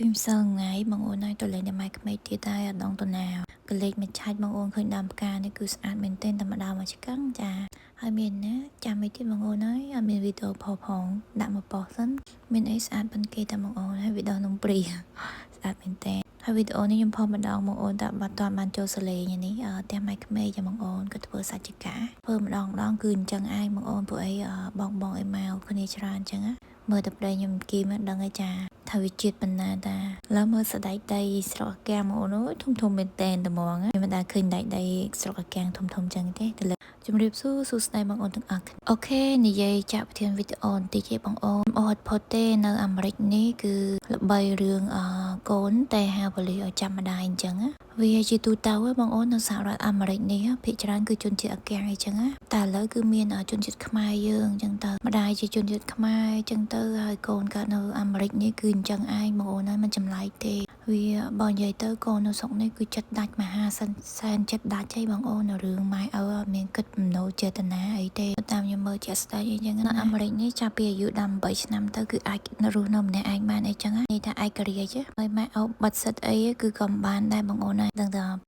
ពីម្សិលថ្ងៃបងអូនហើយទៅលេងតែម៉ែក្មេកទៀតហើយអត់ដងទៅណាកលេចមកឆាច់បងអូនឃើញដើមផ្កានេះគឺស្អាតមែនទែនតែម្ដងមកឆ្កឹងចាហើយមានណាចាំមិនទៀតបងអូនហើយអត់មានវីដេអូផុសផងដាក់មកផុសសិនមានអីស្អាតប៉ុនគេតែបងអូនហើយវីដេអូនំព្រីស្អាតមែនទែនហើយវីដេអូនេះខ្ញុំផុសម្ដងបងអូនតែបាត់តាន់បានចូលសលេងនេះផ្ទះម៉ែក្មេកចាបងអូនក៏ធ្វើសាច់កាធ្វើម្ដងម្ដងគឺអញ្ចឹងឯងបងអូនពួកអីបងបងអីមកគ្នាច្រើនអញ្ចឹងណាមើលតែប្តីខ្ញុំគីមកដឹងហើយចាថាវាជាតិបណ្ណាតាឡើយមើលសដែកដីស្រុកអាកាំងបងអូនអើយធំធំមែនតែនត្មងខ្ញុំមិនដែលឃើញដែកដីស្រុកអាកាំងធំធំចឹងទេទៅលើជំរាបសួរសួស្តីបងអូនទាំងអស់គ្នាOK និយាយចាក់ប្រធានវីដេអូបន្តិចទេបងអូនអត់ផុតទេនៅអាមេរិកនេះគឺល្បីរឿងអកូនតែហៅប៉ូលីសឲ្យចាំម្ដាយអញ្ចឹងណាវាជាទូទៅបងអូននៅសហរដ្ឋអាមេរិកនេះភាគច្រើនគឺជនជាតិអាកាំងអីចឹងណាតែឥឡូវគឺមានជនជាតិខ្មែរយើងអញ្ចឹងទៅម្ដាយជាជនជាតិខ្មែរអញ្ចឹងទៅហើយកូនកើតនៅអាមេរិកនេះគឺអញ្ចឹងឯងបងអូនហើយមិនចម្លែកទេវាបើនិយាយទៅកូននៅស្រុកនេះគឺចិត្តដាច់មហាសិនសែនចិត្តដាច់ហីបងអូននៅរឿងម៉ែឪអត់មានគិតមនោចេតនាអីទេតាមខ្ញុំមើលជាក់ស្ដែងអីចឹងនៅអាមេរិកនេះចាប់ពីអាយុ18ឆ្នាំទៅគឺអាចរស់នៅម្នាក់ឯងបានអីចឹងនិយាយថាឯករាជ្យហើយម៉ែឪបាត់សិទ្ធអីគឺក៏មិនបានដែរបងអូនហើយដឹងតែ